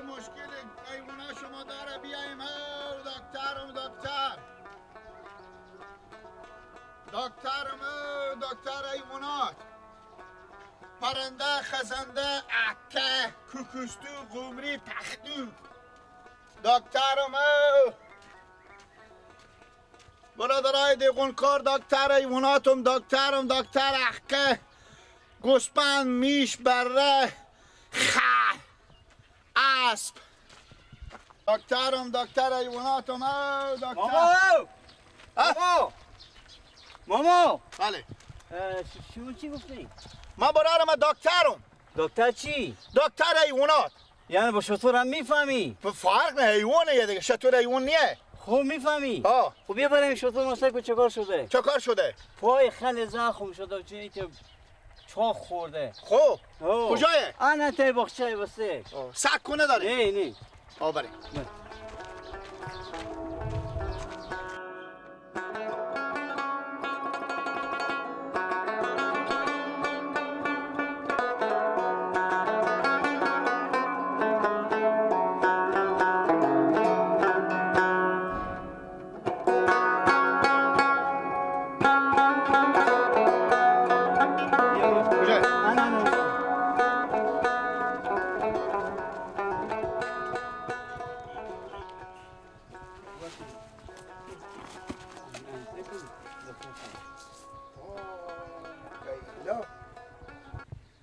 هر مشکل حیوانا شما داره بیایم. او دکترم، دکتر، دکترم، او دکتر حیوانات، پرنده، خزنده، عکه، کوکوستو، قمری، پختو. دکترم او برادرای دیقونکار، دکتر حیواناتم، دکترم، دکتر احکه، گوسپند، میش، بره، خر، اسب. دکترم، دکتر حیواناتم، او دکتر. ماما، ماما، ماما. بله. شما چی گفتی؟ من برادرم دکترم. دکتر چی؟ دکتر حیوانات. یعنی با شطور هم میفهمی؟ فرق نه، حیوانه دیگه، شطور حیوان نیه. خب میفهمی؟ خب بیا بریم شطور مسئله که چکار شده؟ چکار شده؟ پای خیلی زخم شده، چون که چاق خورده. خب کجایه؟ آنه تای باغچه واسه. سگ کنه داره؟ نه نه. آ بریم.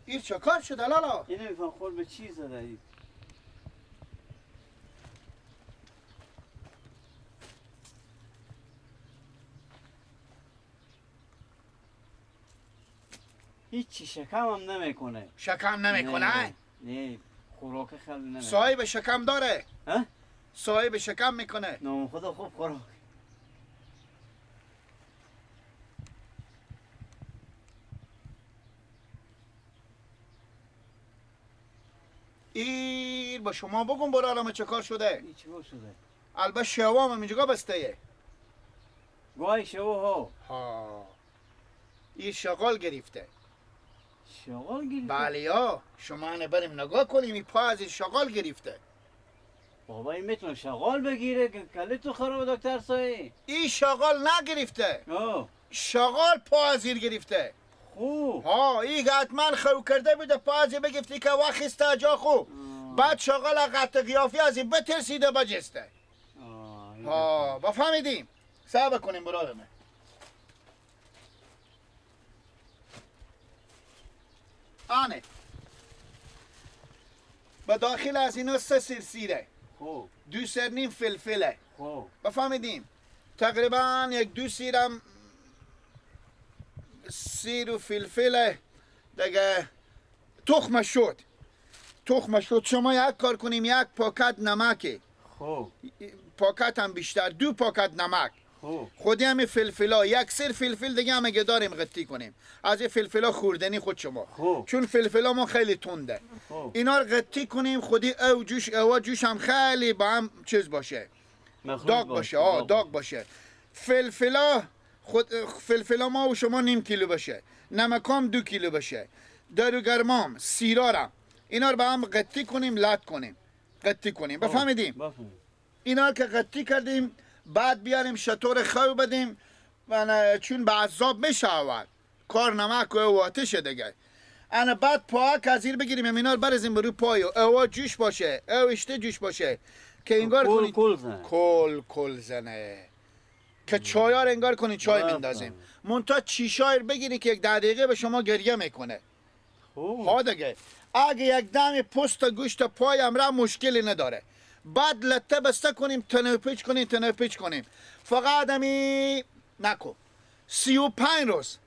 این چه کار شده لالا؟ این نمیفهم خور به چی زده. هیچی شکم هم نمیکنه. شکم نمیکنه؟ نه، خوراک خیلی نمیکنه. صاحب شکم داره؟ ها؟ صاحب شکم میکنه. نه خدا خوب خوراک. ایر با شما بگم برادرم چه کار شده؟ این چه کار شده؟ البته شوام هم اینجا بسته. گوی شو ها. ها. این شغال گرفته. شغال گرفته؟ بله یا شما نه بریم نگاه کنیم این پا از این شغال گرفته. بابا این میتونه شغال بگیره که کله تو خراب دکتر سایی. این شغال نگرفته. شغال پا از این گرفته. خوب. ها این حتما خو کرده بوده پا از این بگفتی که وخیسته جا خوب. بعد شغال قطع قیافی از این بترسیده بجسته. ها بفهمیدیم. صبر کنیم برادرم. آنه به داخل از اینا 3 سیر سیره. خوب. 2 سر نیم فلفله. خوب. بفهمیدیم. تقریبا 1-2 سیرم سیر و فلفله دیگه. تخم شد. تخم شد. شما یک کار کنیم، 1 پاکت نمک. خوب. پاکت هم بیشتر، 2 پاکت نمک. خوب. خودی هم فلفلا، 1 سیر فلفل دیگه هم اگه داریم قطی کنیم. از این فلفلا خوردنی خود شما. خوب. چون فلفلا ما خیلی تنده. خوب. اینا رو قطی کنیم خودی او جوش او جوش هم خیلی با هم چیز باشه. داغ باشه. آه داغ باشه. فلفلا خود فلفلا ما و شما نیم کیلو باشه. نمکام 2 کیلو باشه. داروگرمام، سیرارم. اینا رو با هم قطی کنیم، لط کنیم. قطی کنیم. بفهمیدیم؟ اینا رو که قطی کردیم بعد بیاریم شطور خو بدیم، چون به عذاب میشه اول کار نمک و آتشه دیگه. انا بعد پاک از زیر بگیریم اینا رو برزیم رو پای او جوش باشه، او اشته جوش باشه که انگار کنی کل زنه. کل کل زنه که چایار انگار کنی چای بندازیم. منتها چیشایر بگیری که 1 دقیقه به شما گریه میکنه. ها دیگه اگه یک دم پست گوشت پایم را مشکلی نداره. بعد لطه بسته کنیم، تنه پیچ کنیم، تنه پیچ کنیم. فقط همی نکو 35 روز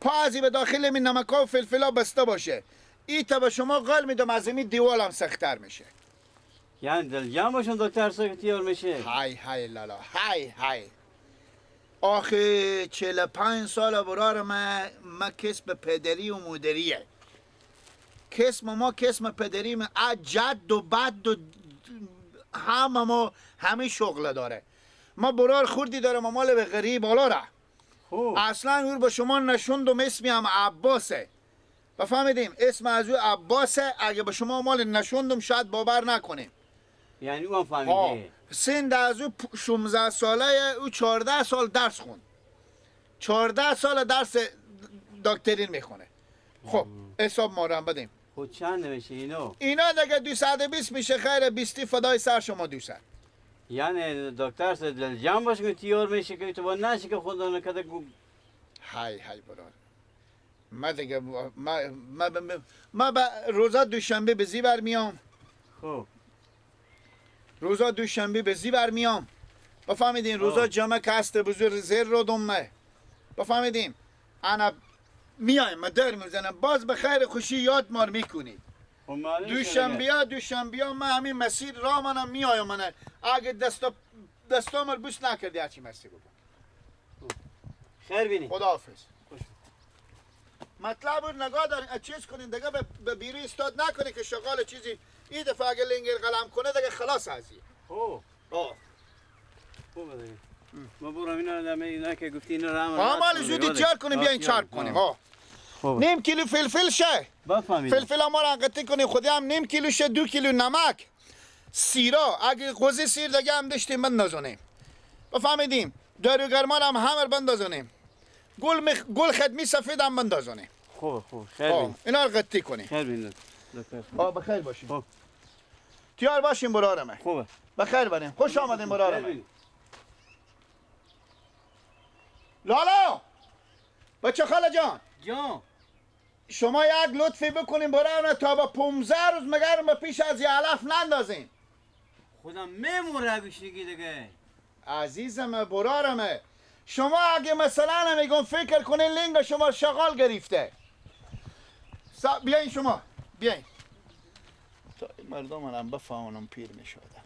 پازی به داخل می نمکا و فلفلا بسته باشه. ای تا به شما قول میدم از این دیوال هم سخت‌تر میشه. یعنی دلجان باشن دکتر سایه تیار میشه. های های لالا های های. آخه 45 سال برار ما کسب پدری و مادریه. کسب ما کسب پدری ما جد و بد و همه ما همه شغل داره. ما برار خوردی داره، ما مال به غریب بالا را. اصلا اون با شما نشوندم اسمی هم عباسه. بفهمیدیم اسم از او عباسه. اگه به شما مال نشوندم شاید باور نکنیم. یعنی اون فهمیده. سن از او 16 ساله، او 14 سال درس خوند. 14 سال درس دکترین میخونه. خب حساب ما رو هم بدیم. خب چند میشه اینو؟ اینا دیگه 220 میشه. خیر 20 فدای سر شما 200. یعنی دکتر سه دل جمع باش که تیار میشه که تو با نشه که خدا نکرده. های های برار. ما دیگه ما با روزا دوشنبه به زیور میام. خب روزا دوشنبه به زیور میام. بفهمیدین روزا جمعه که هست بزرگ زیر رو دمه. بفهمیدین انا میایم ما در میزنم باز به خیر خوشی یاد مار میکنید. دوشنبه ما همین مسیر را منم میایم. من اگه دستا مر بوس نکردی هرچی مسیر بکن. خیر بینی. خداحافظ. مطلب رو نگاه دارین چیز کنین دیگه به بیرو استاد نکنه که شغال چیزی این دفعه اگه لنگر قلم کنه دیگه خلاص ازی. خوب. خوبه دیگه. ما برم اینا رو اینا که گفتی اینا رو هم مال زودی تیار کنیم بیاین چرب کنیم. ها. نیم کیلو فلفل شه. فلفل ما رو قطعی کنیم خودی هم نیم کیلو شه، 2 کیلو نمک. سیرا اگه قوزی سیر دیگه هم داشتیم بندازونیم. بفهمیدیم داروگرمان هم همه بندازونیم. گل خدمی سفید هم بندازونیم. خوب خوب خیر بین. اینا رو قطعی کنیم. خیر بین دکتر. بخیر باشیم. تیار باشیم برارمه. خوبه. بخیر بریم. خوش آمدین برارمه. لالا بچه خاله جان. جان شما یک لطفی بکنین برارمه تا با 15 روز مگر ما پیش از یه علف نندازین. خودم میموره گوشنگی دیگه. عزیزم برارمه شما اگه مثلا میگم فکر کنین لنگ شما شغال گرفته. بیاین شما بیاین تا این مردم منم بفهمونم پیر میشدن.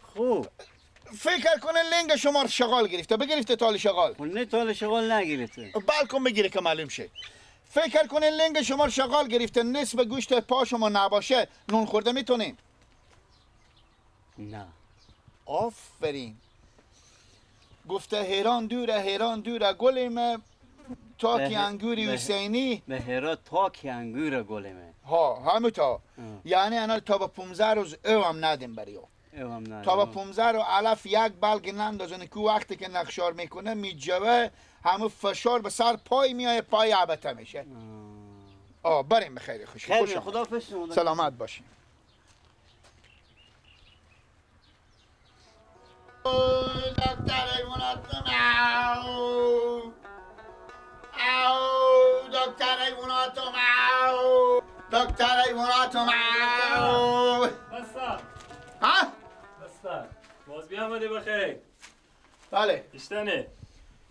خوب فکر کنین لنگ شما شغال گرفته. بگرفته تال شغال. نه تال شغال نگرفته. بلکم بگیره که معلوم شه. فکر کنین لنگ شما شغال گرفته نصف گوشت پا شما نباشه نون خورده میتونین؟ نه. آفرین. گفته هیران دوره هیران دوره گلیم تاکی انگوری حسینی. به هرات تاکی انگور گلیمه. ها همه تا. یعنی انا تا با 15 روز او هم ندیم بری او. تا با 15 رو علف یک بلگ نندازنه که وقتی که نقشار میکنه میجوه همه فشار به سر پای میایه پای عبته میشه. بریم به خیر خوشی. خیر خدا حافظ. سلامت باشیم. دکتر حیواناتم او او دکتر حیواناتم او دکتر حیواناتم او. بسته ها؟ بسته باز بیامدی بخیر. بله اشتنه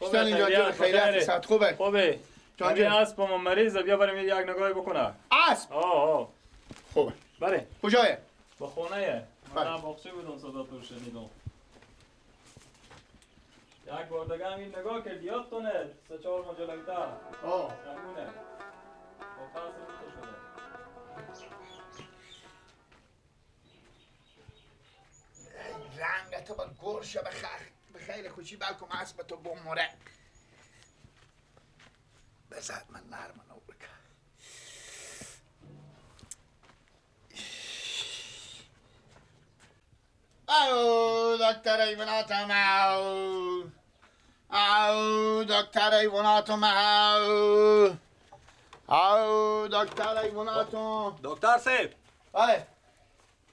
اشتنه جان خیریت صحت خوبه؟ خوبه جان. جان اسب ما مریضه بیا بریم یک نگاهی بکنه. اسب؟ آه خوبه. بله کجایه؟ با خونه. من باغچه بودم صدا تو شنیدم. یک بار دیگه هم این نگاه کرد یادتونه 3-4 ماه جلوتر. همونه با فصل میشه شده. رنگ تو بر گرشه بخیر خوشی بلکم اسب تو بموره. بزد من نرم نو بکن. او دکتر حیواناتم او او دکتر حیواناتم او او دکتر حیواناتم. دکتر صاحب. بله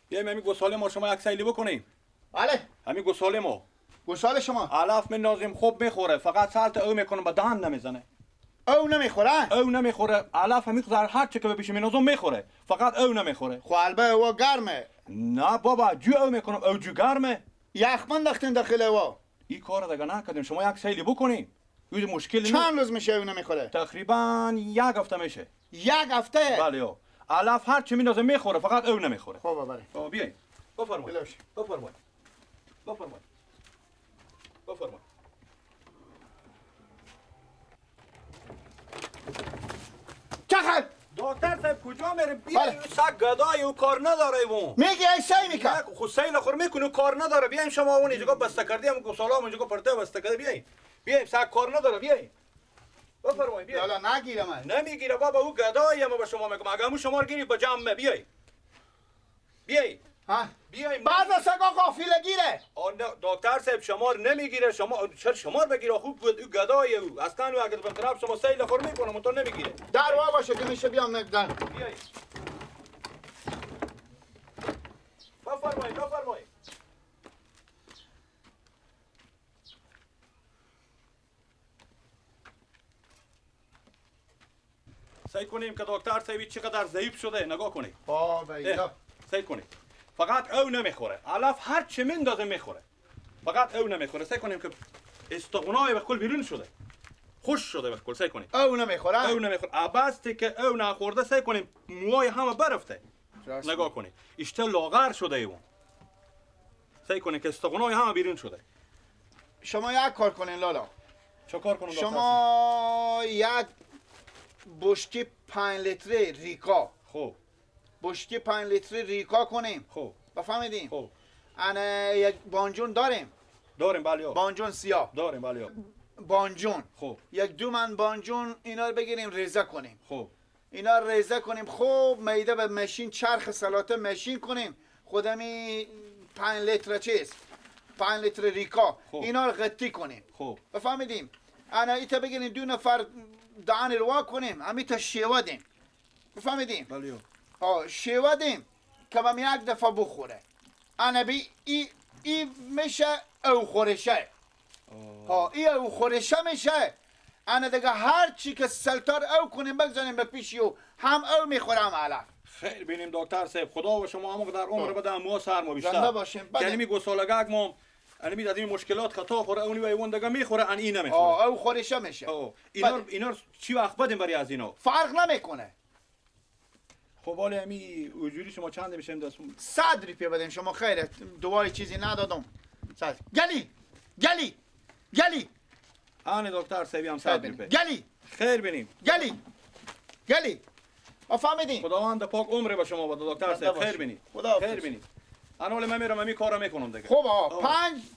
بیایم همین گساله ما شما یک سیلی بکنیم. بله همین گساله ما. گساله شما علف میندازیم خوب میخوره فقط سالت او میکنه به دهن نمیزنه. او نمیخوره؟ او نمیخوره. علف همین در هر چه که بپیشه میندازم میخوره فقط او نمیخوره. خب البه او گرمه. نه بابا جو او میکنم او جو گرمه. یخ انداختین داخل او. این کار دیگه نکردیم شما یک سیلی بکنیم. این مشکل چند روز میشه او نمیخوره؟ تقریبا یک هفته میشه. یک هفته؟ بله او. علف هر چی میندازه میخوره فقط او نمیخوره. خب بله. بیاین. بفرمایید. بفرمایید. بفرمایید. بفرمایید. چخل دکتر صاحب کجا میره؟ بیا سگ گدای او کار نداره اون. میگی ای سی میکن. خو سیل خور میکنه کار نداره. بیایم شما اون اینجا بسته کردیم گوساله اونجا پرده بسته کرده بیاین. بیایم سگ کار نداره بیاین. بفرمایید بیاین. لالا نگیره من. نمیگیره بابا او گدایی ما به شما میگم. اگه همون شما رو گیری به جمع بیای. بیای. ها بیایم. بعض سگا غافله گیره. دکتر صاحب شمار نمیگیره. شما چرا شمار بگیره؟ خوب بود او گدای او اصلا او اگه به طرف شما سیل خور میکنه تو نمیگیره. در وا باشه که میشه بیام نگدن. بیایم. بفرمایید بفرمایید. سعی کنیم که دکتر صاحب چقدر ضعیف شده نگاه کنید. آ سعی کنید فقط او نمیخوره. علف هر چه میندازه میخوره، فقط او نمیخوره. سعی کنیم که استغنای به کل بیرون شده، خوش شده به کل. سعی کنیم او نمیخوره، او نمیخوره. عباستی که او نخورده سعی کنیم موهای همه برفته. نگاه کنید اشته لاغر شده ایوان. سعی کنیم که استغنای همه بیرون شده. شما یک کار کنین لالا. چه کار کنم؟ شما یک بشکی 5 لیتری ریکا. خب بشکی 5 لیتری ریکا کنیم. خب بفهمیدیم. خب انا یک بانجون داریم. داریم بله. بانجون سیاه داریم بله. بانجون. خب یک دو من بانجون اینا رو بگیریم ریزه کنیم. خب اینا رو ریزه کنیم. خوب میده به ماشین چرخ سلاته ماشین کنیم. خودمی 5 لیتر چیز 5 لیتر ریکا. خوب. اینا رو قطی کنیم. خب بفهمیدیم. انا ایتا بگیریم دو نفر دهن رو کنیم، همیتا شیوه دیم. بفهمیدیم؟ بله. آه شیوه دیم که من یک دفعه بخوره. انا بی ای میشه او خورشه. ها ای او خورشه میشه. انا دیگه هر چی که سلتار او کنیم بگذاریم به پیشی و هم او میخوره هم علف. خیر بینیم دکتر صاحب، خدا و شما هم در عمر بده مو سر ما بیشتر. زنده باشیم. یعنی می گوسالگک ما یعنی از این مشکلات خطا خوره اونی و ایوان دیگه میخوره ان این نمیخوره. آه او خورشه میشه. اینا چی وقت بدیم برای از اینا؟ فرق نمیکنه. خب حالا همی اجوری شما چند میشیم دست؟ 100 روپیه بدیم شما. خیره دوای چیزی ندادم. 100. گلی گلی گلی. آن دکتر صاحب هم 100 روپیه. گلی. خیر بینیم. گلی گلی. فهمیدین؟ خداوند پاک عمر به شما بده دکتر صاحب. خیر بینیم. خدا خیر بینیم. انا حالا من میرم همین کارو میکنم دیگه. خب آقا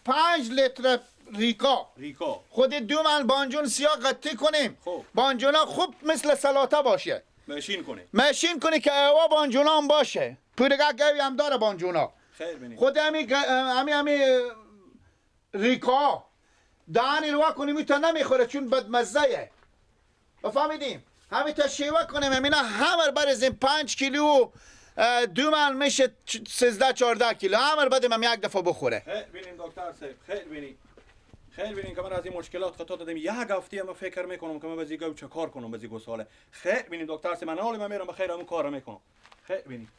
5 لیتر ریکا. ریکا. خود دو من بانجون سیاه قطی کنیم. خب بانجونا خوب مثل سلاته باشه. ماشین کنی. ماشین کنی که اوا بانجونا هم باشه. پورگه گوی هم داره بانجونا. خیر بینیم. خود همی ریکا دهن رو کنیم تا نمیخوره چون بدمزه. بفهمیدیم؟ همین تا شیوه کنیم همینا همه برزیم 5 کیلو دو من میشه 13 14 کیلو همه بدیم هم یک دفعه بخوره. خیر بینیم دکتر صاحب. خیر بینیم. خیر بینیم که من از این مشکلات خطا دادم. یک هفته من فکر میکنم که من بزیگو چه کار کنم بزیگو ساله. خیر بینیم دکتر صاحب. من حالا من میرم بخیر همون کارو میکنم. خیر بینیم.